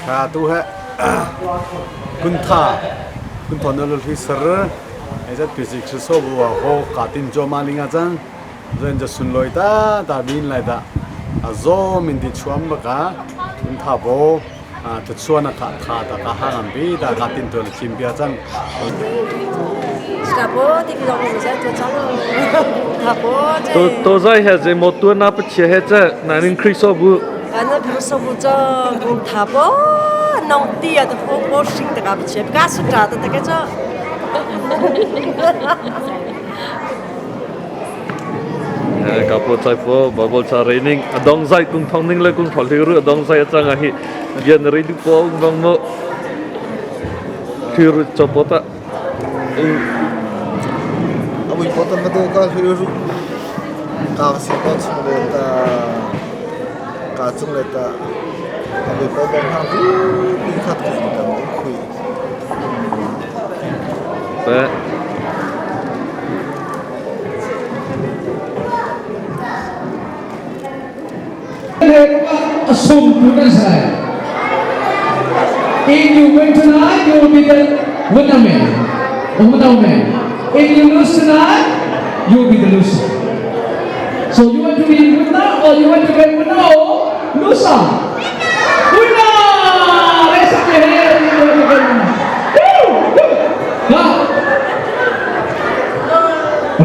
Kha tu he kuntha kunthaw na lu hli sar ezat pisi so bu ho ka tin jo ma linga chang zan ja sun loi ta ta bin lai da a zo min di chuam ba ka kuntha bo ta chuan a ka tha ta ka ha ngam bi ta ka tin to le chim bia chang. To zai he ze mo tu na pa chia he che na ning Kristo bu. Ana Kristo bu cho bu tha bo nong ti a ta ho bo sing ta ka che ka su ta ta ta ka cho. Ka po chai po Bible cha raining adong zai kung thong ning le kung thol hi ru adong zai achang a hi bian rei du po bang mo thiru chopota. Abui potan ka tu ka hiru ka si ko chung le ta ka chung le ta abui po bong hang tu bi khat ka ta khui. Pe. Asum tu nan sai. If you win tonight, you will be the winner man. Winner man. If you lose tonight, you will be the loser. So you want to be winner or you want to get winner or loser? Winner! Raise up your hand if you want to get winner. Woo! Woo! Now,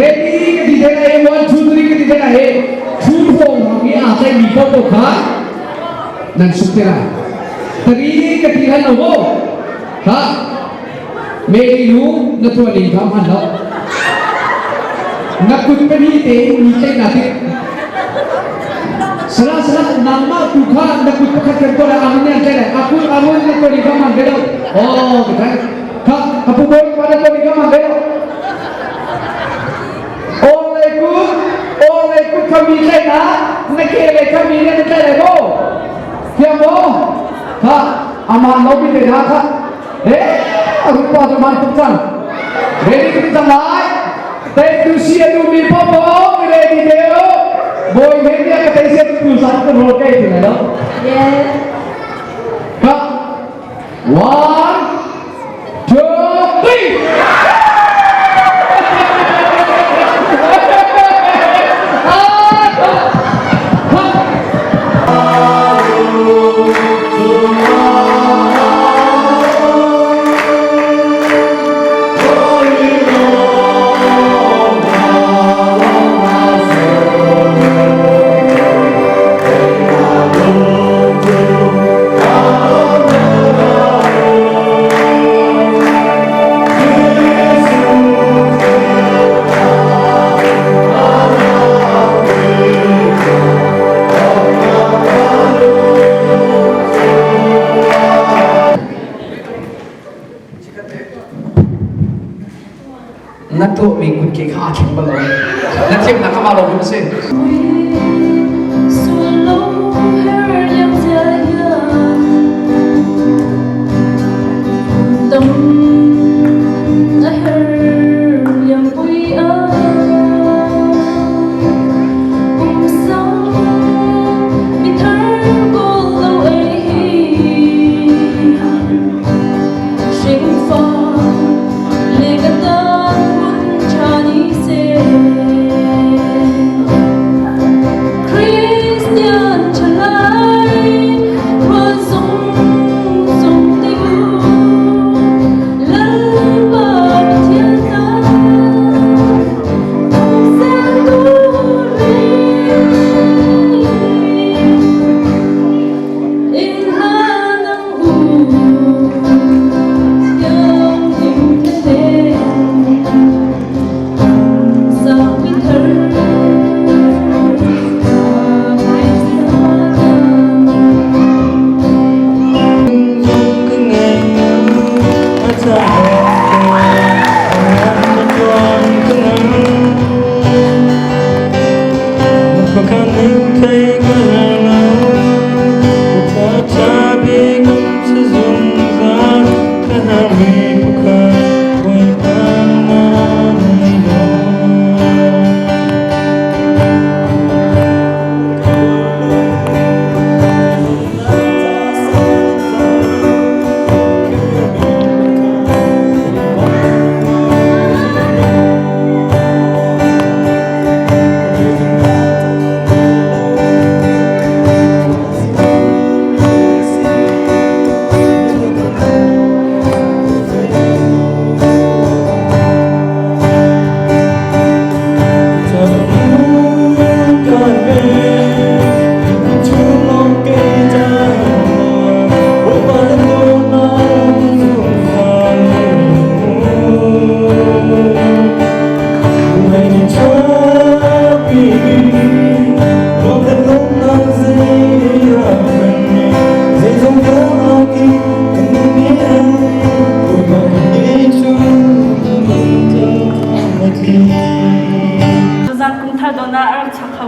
ready ka ti thai 1 2 3 ka ti thai he thu hong hong i a tai mi ko ko kha nan suk te lai tari ka ti han lo ha me nu na tua ning tham han lo na kut pe ni te ni te na ti sala sala nangma tu kha na kut pakhat kan ko la amun ne te lai aku amun na tua ning tham han lo oh ka kha apu bol pa na tua ning tham han lo Oleh ku kami na na kele kami ne na le go kia mo ha ama no bi te ha kha eh rupa jo man tuk chan ready ki chang lai te tu si tu mi po po ready de o boy he dia ka te se tu sa ko ro ke ti na lo. Yeah. Ka 1 2 3. Na tuahmi kutke kha aa thleng bal lo. Na thiamnak kha mah lawng hi a si.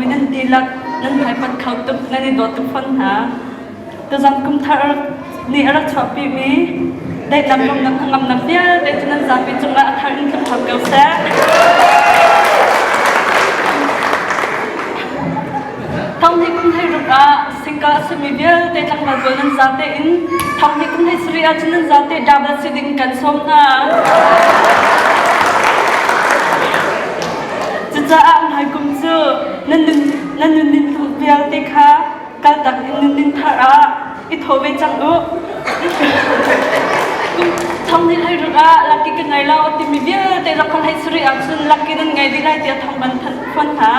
mi nan dihlak nan hmaipat kho tuk, nan i dawt tuk fawn hna. Tuzan kum thar nih a rak chuahpimi daihnak lungnak hnangamnak vialte cu nan zapi cungah a thar in tlung hram ko seh. Thong hi kum hlei ruk ah single a simi vialte tlangval pawl nan zate in thong hi kum hlei sarih ah cun nan zate double si ding kan sawm hna. Cucaah hmai kum cu nan nun nan nun vialte kha kaltak in nun thar ah i tho ve cang u. Thong ni hlei ruk ah laki ka ngei lo timi vialte rak kan hei sari ahcun laki nan ngei dih lai tiah thong ban phon hna.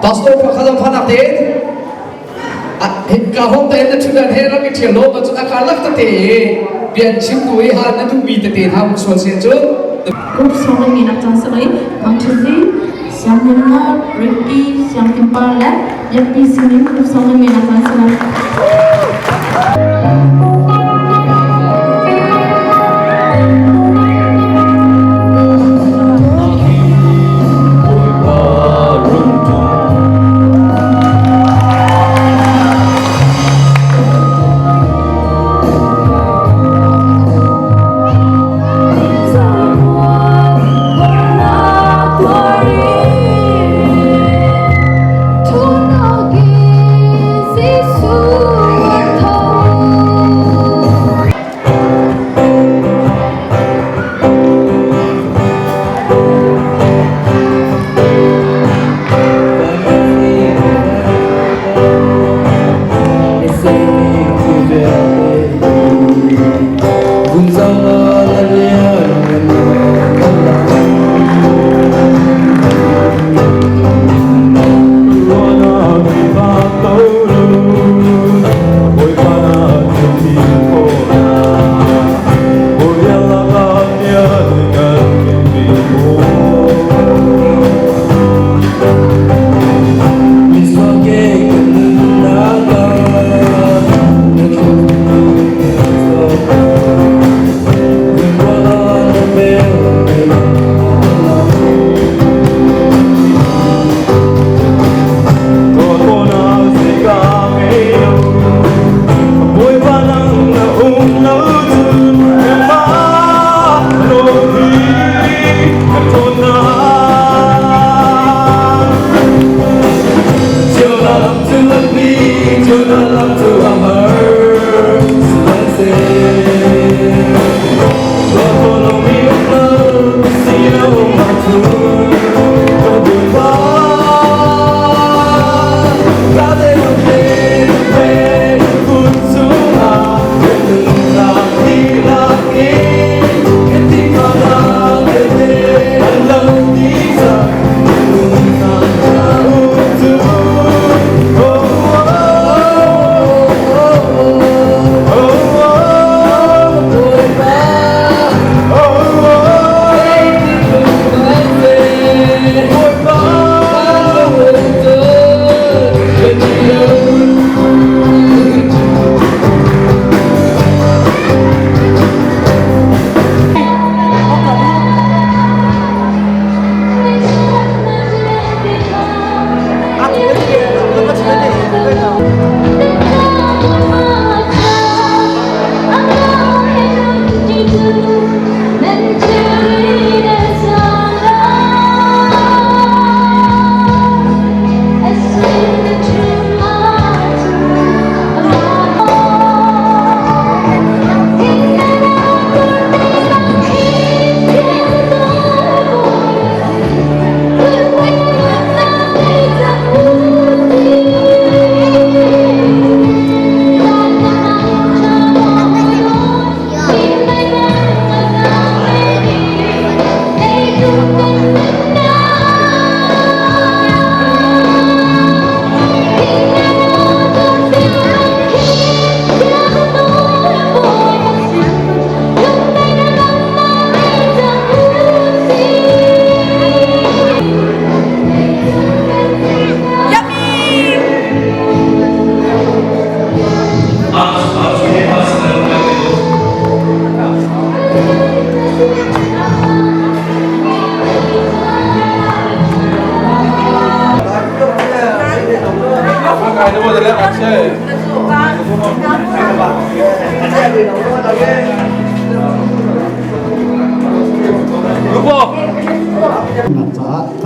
Pastor pakhat a phan tein ka hong te na thudan he rak i thial lo ma cu a ka lak tete bian chim tu i ha na duhmi tete hna mun sual se cu Group song mi nak cang sa mai Mang Thizi Siang Lim Nawl Ricky Siang Kim Par le Yakpi Singin group song mi nak cang sa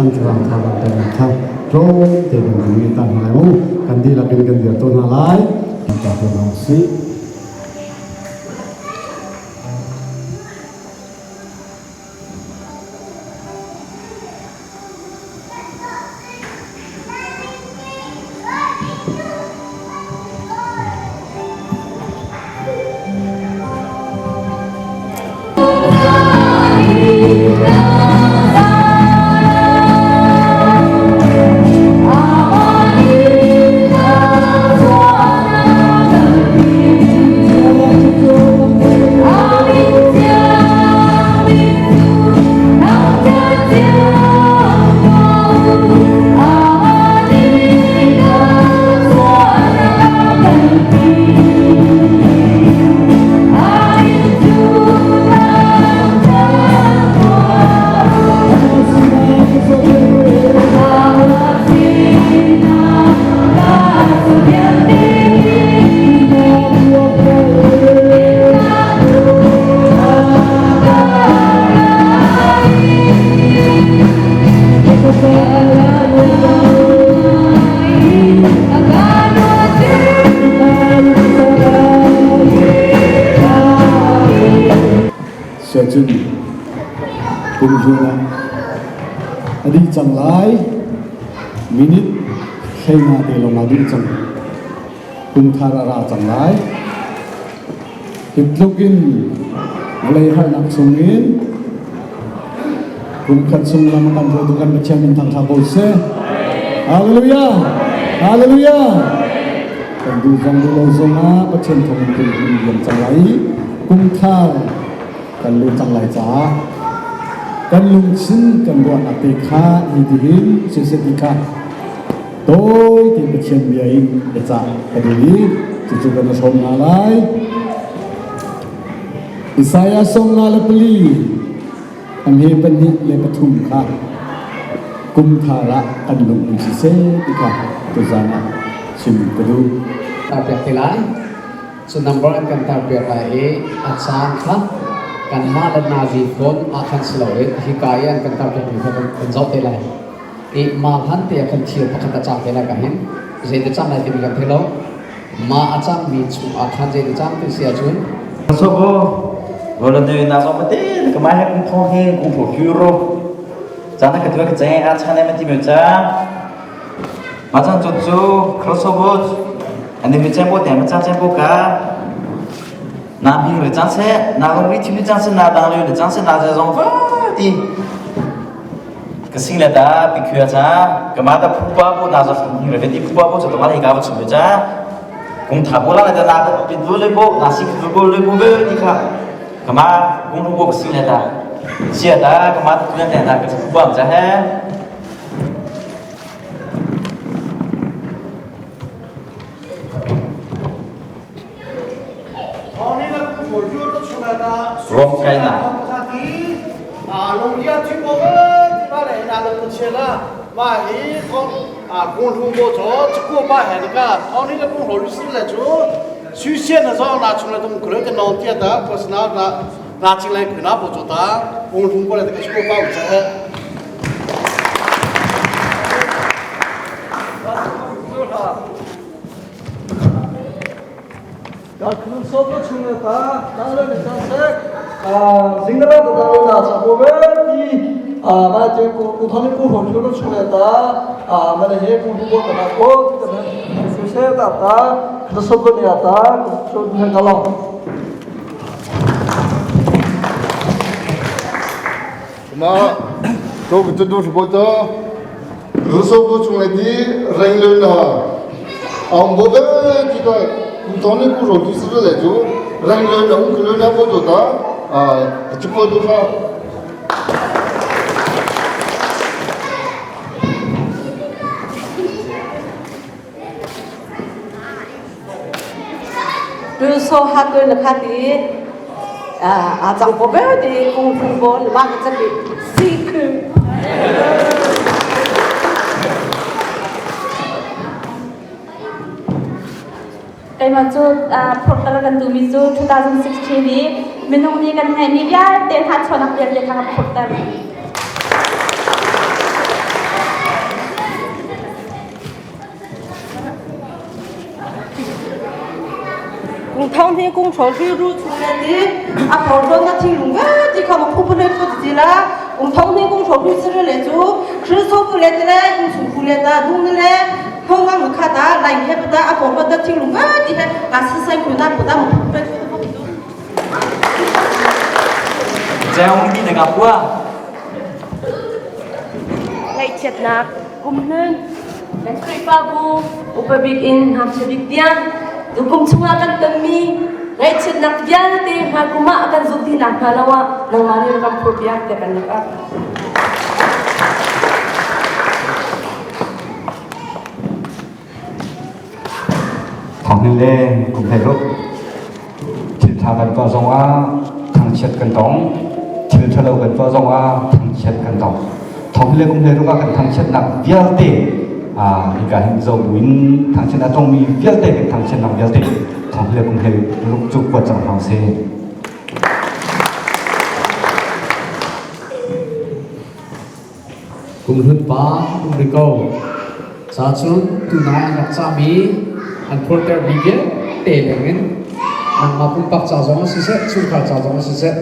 Kan thlarau thazang peknak kha tlawm te kan kan ngei ta hna lai mu. Kan dihlak in kan dir tawn hna lai. Ta tawn hna usih. Siacun kum hlun ah a dih cang lai. Minute 15 te lawng ah dih cang. Kum thar a ra cang lai. Hi tluk in vawlei harnak chung in kum khat chung lam a kan hruaitu kan Pathian min thangṭha ko seh. Hallelujah! Hallelujah! Kan duh zong duh lo zong ah Pathian thawng in kum hun liam cang lai i kum thar kan lut cang lai caah kan lungthin kan ruahnak te kha hi tihin siseh ti kha tawi te Pathian bia in biacah ka duh i cucu kan i hrawm hna lai. Isaiah 54 a hme 2 le 3 kha kum thar ah kan lung um siseh ti kha tuzan ah chim ka duh. Tar piak te lai. Cu number an kan tar piak lai i a caan kha kanmah le nazi phone ah khan si loin hika i an kan tar piakmi kha kan zoh te lai. I mah hlan te ah khan thil pakhat a cang te lai ka hin zei te cang lai timi kan thei lo. Mah a cangmi chung ah khan zei te cang ti si ahcun Sobo volunteer na zo mate ka mai he kung thong he kung pho euro chana ka tua ka che a chana ma ti me cha ma chan chu chu crossover ani mi chen bo te ma chan chen bo ka na hing re chan se na long ri thim chan se na dang le chan se na ze zong fa ti ka sing le ta pi khua cha ka ma ta phu pa bo na zo hing re ti phu pa bo cha to ma hi ka ba chu me cha kung tha bo la ta na pi du le bo na si du bo le bo be ti kha ka ma kung ru bo ka sing le ta sia ta ka ma ta tu le ta ka phu pa cha he. Rom kainak. Ma to ku tu ru bo to ru so bo chung le di reng le na ang bo be ti ka ku to ne ku ro tu si le chu reng le na ku le na bo to ta a chu po tu kha. Tu so ha ku na kha ti a chang po be ti kung fu bo ma ka cha ti si khu. Keimah cu phurh kan duhmi cu 2016 i minung nih kan ngeihmi vialte hna chuahnak vialte kha ka phurhter. Kung thong hi kung thong hi ru chung le ti a phor don na thing lung ve ti kha ma phu phu le phu ti la kung thong hi kung thong hi sir le chu Kristo pu le te le kung chung phu le ta dung le thong ngang kha ta lai he pa ta a phor ta thing lung ve ti he ka sa sai khu na pu ta ma phu phu phu tu Jang mi na ka pua. Ngaihchiatnak kum hlun kan Khrihfabu upa bik in ngakchia bik tiang tukum chungah kan tonmi ngaihchiatnak vialte hmaikum ah kan zumh ti nak hnga lo ah nangmah nih rak kan phurpiak tiah kan rak ap. Thawnghin le kum hlei ruk thil ṭha kan tuah zongah thangchiat kan tong, thil ṭhalo kan tuah zongah thangchiat kan tong. Thawnghin le kum hlei ruk ah kan thangchiatnak vialte hika hin zo buin thangchiat a tongmi vialte kan thangchiatnak vialte thawnghin le kum hlei ruk cu kuat cang hna sih. Kumhlun pa um ri ko. Ca cun tunai an rak cahmi an phurtermi vialte lengin nangmah pumpak ca zong siseh, chungkhar ca zong siseh,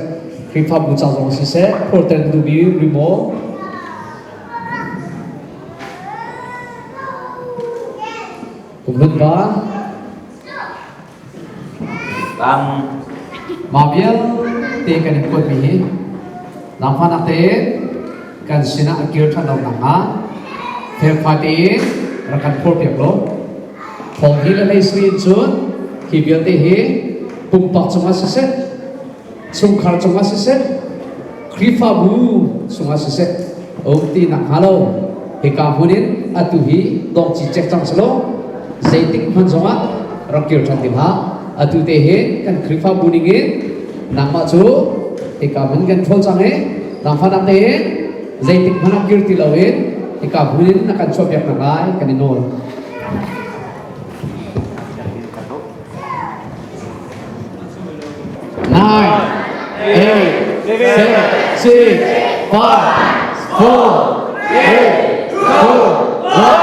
Khrihfabu ca zong siseh, phurter na duhmi ri maw? Kumhlun pa. Bang. Mah vialte kan in kuatmi hi nangmah tein kan sinah a kir ṭhan lo nakhnga felfai tein rak kan phurpiak law thawng hi le hlei sui in cun hi vialte hi pumpak cungah siseh, chungkhar cungah siseh, Khrihfabu cungah siseh um ti nakhnga lo hika hmun in atu hi dong cicek cang selaw zeitik hmanh zongah rak kir ṭhan ti hlah. Atu te hin kan Khrihfabu ning in nangmah cu hika hmun kan ṭhawl cang i nangfah tein zeitik hmanh ah kir ti loin hika hmun in na kan chuahpiak hna lai kan i nawl. Nine, eight, seven, six, five, four, three, two, one.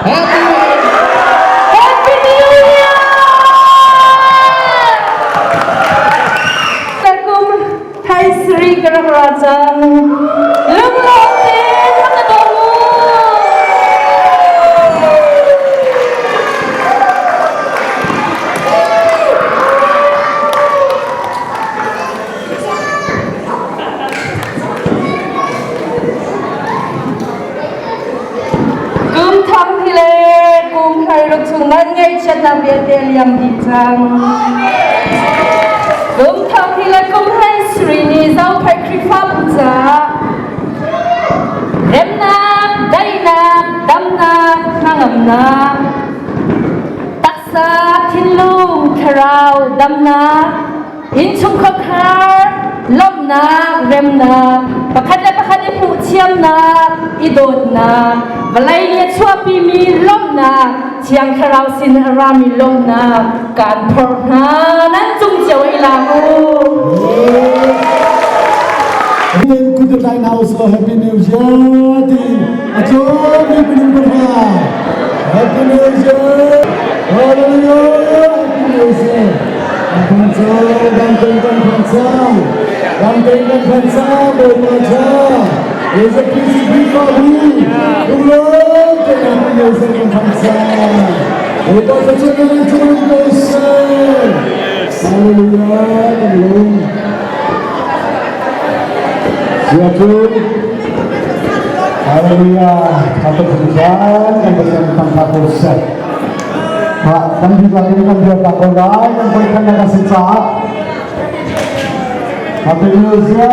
Happy Happy New Year! Takum Thai Sri ka rak ra cang. Lunglawm tein rak ka dawm u. Kum thang hi le kum hlei ruk chung nan ngaihchiatnak vialte liam dih cang. Kum thang hi le kum hlei sri ni Zophei Khrihfabu caah remnak, daihnak, damnak, hnangamnak, taksa, thinlung, thlarau damnak, innchungkhar lawmhnak, remnak, pakhat le pakhat i hmuhthiamnak, i dawtnak, vawlei nih a chuahpimi lawmhnak, Thiang Thlarau sin a rami lawmhnak kaan phorh hna. Nan cung cio i lak u. Kut tlai hna uslaw Happy New Year tiin a tlawm mi minung pahra Happy New Year Hallelujah Happy New Year Kan cha dam ten kan phan cha dam ten kan phan cha Bawipa cha Jesuh Christ Khrihfabu lunglawm ten Happy New Year kan phan cha Bawipa thluachuah nan cung ko seh Hallelujah kan lung Siapun Hallelujah Kata Tuhan kan Pathian thangthat ko seh Kan dihlak in kan biak ko lai kan voikhat na ka si caah Happy New Year.